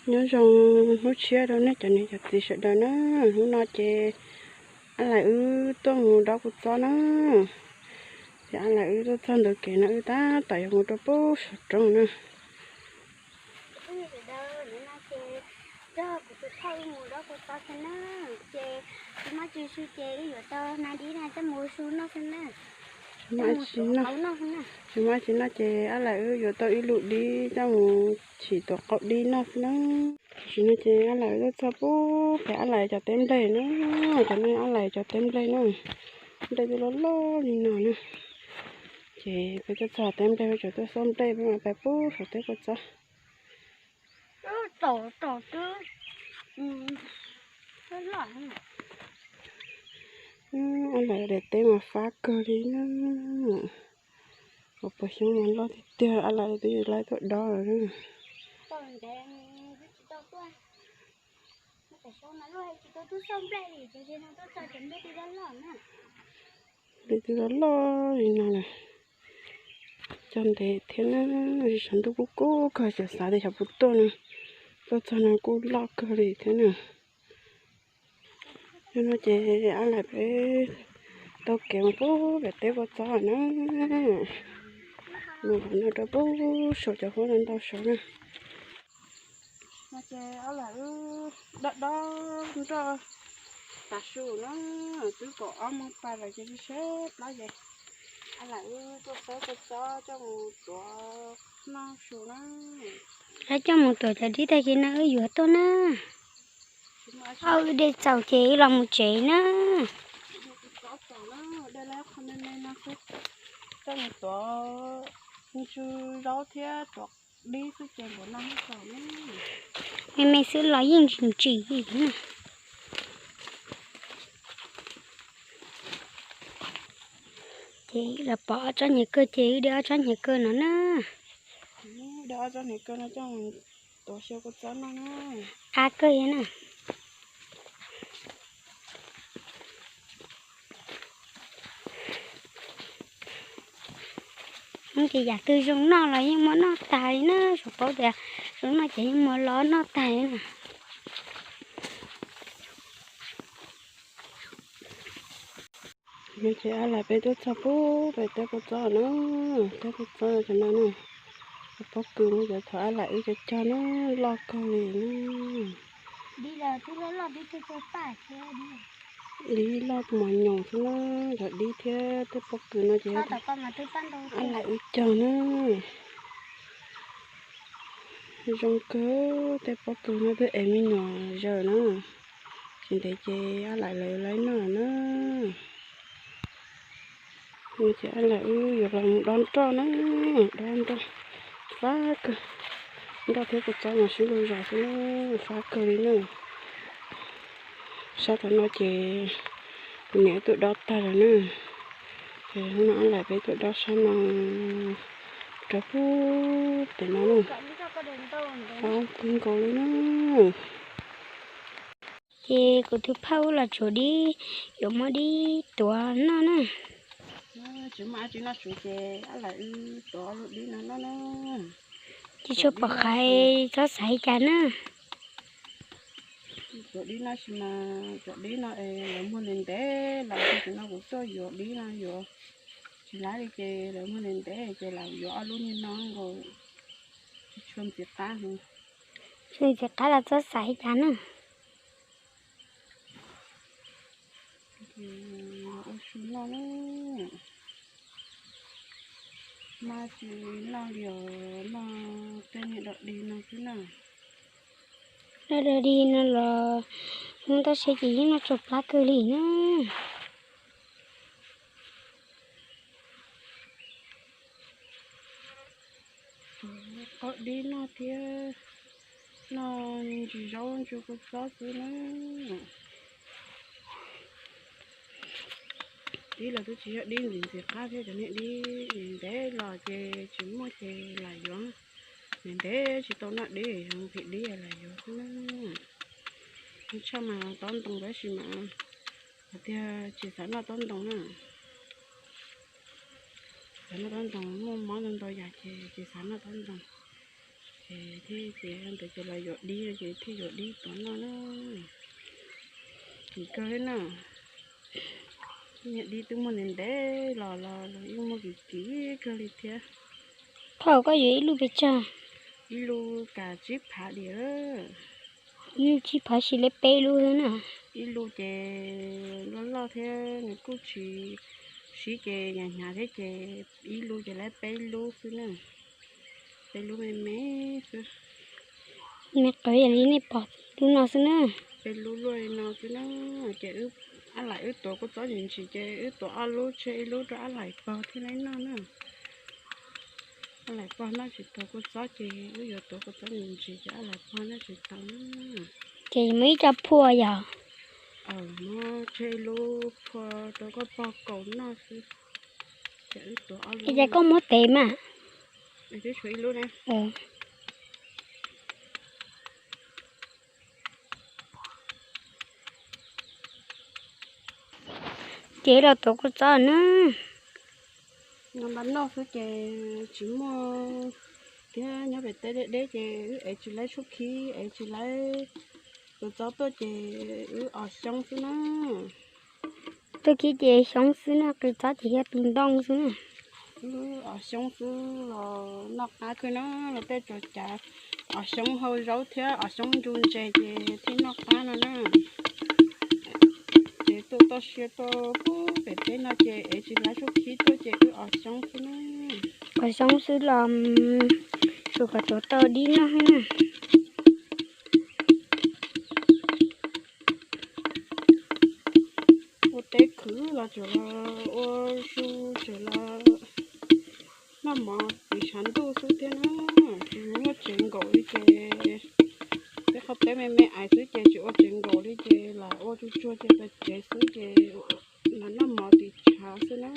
Nyob zoo hnub tshiab rau nej cov niam cov txiv sawv daws na. Hnub no ces Ab Lais wb tuaj mus dob kua txob na. Ces Ab Lais wb tuaj txog ntawm kev no wb tab tom yuav mus rau pem saum roob na. Ces tsis muaj tsis su ces wb yuav tau hnav dib na coj mus ua su noj xwb na. Tsis muaj tsis su noj, tsis muaj tsis su noj ces Ab Lais wb yuav tau ib lub dib coj mus chim tuav qaub dib noj xwb na. Tam sim no ces Ab Lais wb tuaj txog pem Ab Lais cov teb nplej na. Cov no Ab Lais cov teb nplej na. Nplej twb loj loj li no na. Ces peb tuaj txog teb nplej peb tseem tuaj xauj nplej peb mam pais pem saum teb kua txob. Ab Lais daim teb mas fab kawg li na. Ua puas xyoob mas loj tiag tiag, Ab Lais twb yuav lawv tuaj dob lawm na. Nplej twb loj loj li no lawm. Cog ntev thiab na, saum ntuj kuj kub kawg, xyov xav tias xyov puas tuaj no, tuaj txog no kuj loj kawg li thiab na. Yog no ces Ab Lais peb taug kev mus pem teb kua txob na, mus no rau pem saum cov huab no ntau saud na. No ces Ab Lais wb dob dob nroj tav su na, twb kaum ob moos pais lawm ces tshiab tshiab plab ces Ab Lais wb tuaj xauj kua txob coj mus tuav noj su na. Ab, coj mus tuav cov dib tag kis no wb yuav tuaj na. Wb de txaus ces wb los mus tsev na. Coj mus tuav ntsw zaub thiab tuav dib xwb ces npaum no txaus na. Me me xwb los yeej tsis ntsim li na. Ces los pom ob tsob niag kawg ces wb de ob tsob niag kawg no na. De ob tsob niag kawg no coj mus tuav xyaw kua txob noj na. Qab kawg li na. Ces yam twg zoo noj los yeej muab noj tag li na, tsuas paub tias zoo noj ces yeej muab los noj tag li na. No ces Ab Lais peb tuaj txog pem teb kua txob na, teb kua txob cov no na, cov pob kws no cov thaum Ab Lais wb cog cog na, loj kawg li na. Dib loj mos nyoos xwb na, cov dib thiab tej pob kws no ces Ab Lais wb cog na. Zoo kawg, tej pob kws no twb ev me nyuam zaws na, tsis ntev ces Ab Lais lawv yuav noj na. No ces Ab Lais wb yuav los mus dob nroj na, dob nroj fab kawg, nroj thiab kua txob mas sib luag zos xwb na, fab kawg li na. Sab tom no ces kuv niam tuaj dob tag lawm na, ces hnub no Ab Lais peb tuaj dob sab no rau pem no na, fab kawg nkaus li na. Ces kuv tus phauj los tsuav dib, yuav muab dib tuav noj na. Tsis muaj dab tsi noj su ces Ab Lais wb tuav lub dib no noj na. Ces tsuas pom qhaiv txhob xav li cas na. Tuav dib noj sis mas cov dib no es lawv muag ntev ntev los, tam sim no kuv tuaj yuav dib no yuav tsis laib li ces lawv muag ntev ntev ces lawv yuav ob lub niag no nkaus, tsis tshua ntxim qab. Tsis ntxim qab los txhob xav li cas na. Ua su noj na, noj tsis noj li os, noj tej niag dog dig no xwb na. Noj dog dig no los hnub tab sis ces yeej noj tsau plab kawg li na. Qaub dib noj thiab noj ntsis zaub ntsis kua txob xwb na. Dib los twb tsis yog dib ntxim ntxim qab thiab, cov niag dib ntev los ces tsis muaj ces lam yuav, ntev ntev tsis tau noj dib, nqhis dib lam yuav xwb na. Tshaj mas tob ntoo tab sis mas hais tias tsis xav noj tob ntoo na. Xav noj tob ntoo, muaj mob ntau ntau yam ces tsis xav noj tob ntoo. Ces thiaj ces ntawd ces los yuav dib no ces thiaj yuav dib tuav noj na. Kim kawg li na. Niag dib twb muaj ntev ntev los los los yeej muaj kim kim kawg li thiab. Qhov koj yuav ib lub pes tsawg? Ib lub kav tsib phav diam. Ib lub tsib phav sis li peb lub xwb na. Ib lub ces loj loj thiab nws kuj tsis sib ces hnyav hnyav thiab ces ib lub ces lawv peb lub xwb na. Peb lub me me xwb. Me qev yam li nej pom lub no xwb na. Peb lub luaj li no xwb na. Ces wb, ab laim wb tuav kua txob ntsim ntsim ces wb tuav ob lub tseg ib lub rau ab laim pog thiaj li noj na. Ab laim pog noj tsis tau kua txob ces wb yuav tuav kua txob ntsim ntsim ces ab laim pog noj tsis tau na. Ces muaj ib co phua yog? Muab tseg ib lub phua rau koj pog kaus noj xwb. Ces wb tuav ob lub. Ces koj muab tev mas. Twb tshuav ib lub na. Ces los tuav kua txob na. No npaj noj xwb ces tsis muaj thiab, nyob pem teb deb deb ces wb ev tsis laib tshuab khib, ev tsis laib kua txob tuaj ces wb os xyoob xwb na. Tuaj khib ces xyoob xwb na, kua txob ces yog tus ntoo xwb na. Wb os xyoob xwb los noj qab kawg na, los tej tsaus cav os xyoob hau zaub thiab os xyoob ncu ntses ces thiaj noj qab no na. Ces tuaj toj siab tuaj pem teb no ces ev tsis laib tshuab khib tuaj ces wb os xyoob xwb na. Os xyoob xwb los tsuas kom tuav tau dib noj xwb na. Ua teb khwv los tseem los ua su tseem los noj mov tiv tshav ntuj xwb thiab na. Tsis muaj tsev nkaum li ces tej qhov teb me me ais xwb ces tsis ua tsev nkaum li ces lam ua tsuag tsuag ces pem tsev xwb ces lam noj mov tiv tshav xwb na.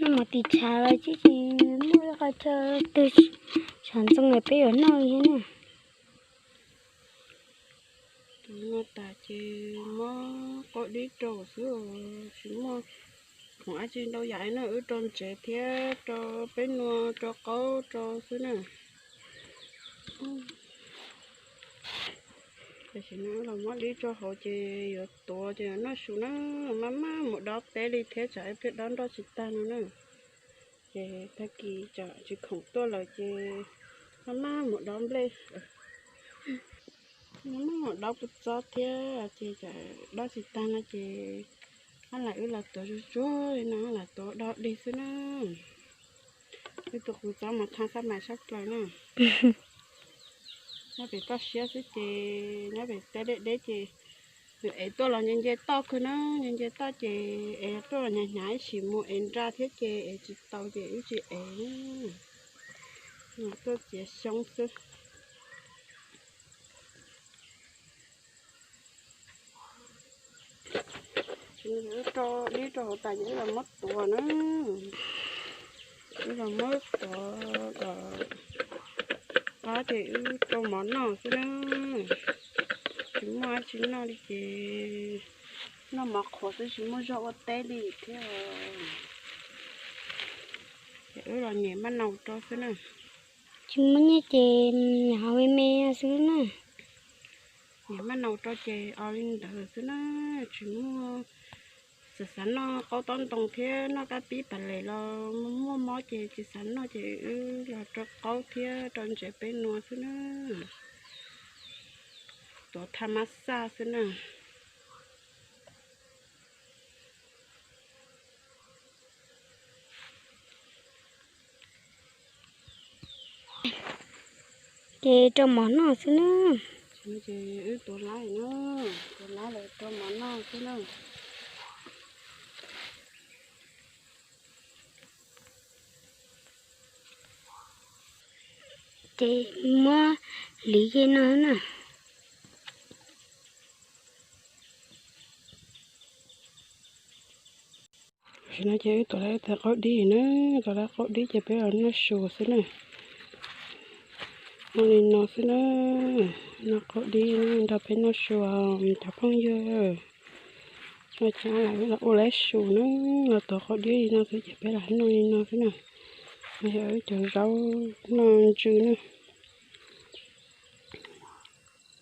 Noj mov tiv tshav los tsis muaj qhov chaw twg tshav ntxoo es peb yuav noj li thiab na. Tus no tas ces muab qaub dib rau xwb, tsis muaj khoom dab tsi ntau yam no, wb rau ntsev thiab rau peb nua rau qaub rau xwb na. Tam sim no los muab dib rau hauv ces yuav tuav ces noj su na, maj maj mus dob teb li thiab tsam ib pliag dob nroj tsis tag no na. Ces tag kis tsam tsis khoom tuaj lawm ces maj maj mus dob nplej, maj maj mus dob kua txob thiab ces tsam dob tsis tag no ces ab lam wb los tuav tsuag tsuag li no lam tuav do dig xwb na. Wb tus kua txob mas thaj xab mais sab plaws na. Nyob pem toj siab xwb ces nyob pem teb deb deb ces nws ev tuaj los nce nce toj kawg na, nce nce toj ces ev tuaj los hnyav hnyav ib sim mus ev nra thiab ces ev tsis tau ces wb tsis ev, tuaj txiav xyoob xwb. Wb rau dib rau hauv tas ces wb los muab tuav na, wb los muab tuav kom qab ces wb rau mov noj xwb na. Tsis muaj dab tsi noj li ces noj mov qhuav xwb tsis muaj zog ua teb li thiab. Ces wb los nyem maj naus rau xwb na. Tsis muaj nyiaj ces nyem hauv me me xwb na. Nyem maj naus rau ces ua li ntawd xwb na, tsis muaj. Xav xav noj qaub tob ntoo thiab noj kab pib pas les los muaj mob ces tsis xav noj ces wb los rau qaub thiab rau ntsev peb nua xwb na. Tuav thaj mab xaj xwb na. Ces rau mov noj xwb na. Ces wb tuav laib na, tuav laib lawm rau mov noj xwb na. Ces muab liv ces no na. Tam sim no ces wb tuav laib tag qaub dib na, tuav laib qaub dib ces peb los noj su xwb na. Noj li no xwb na, noj qaub dib nrog peb noj su, cov phooj ywg. Noj tshab los ua laib su na, los tuav qaub dib li no xwb ces peb los noj li no xwb na. Yog wb cov zaub noj ntsw na.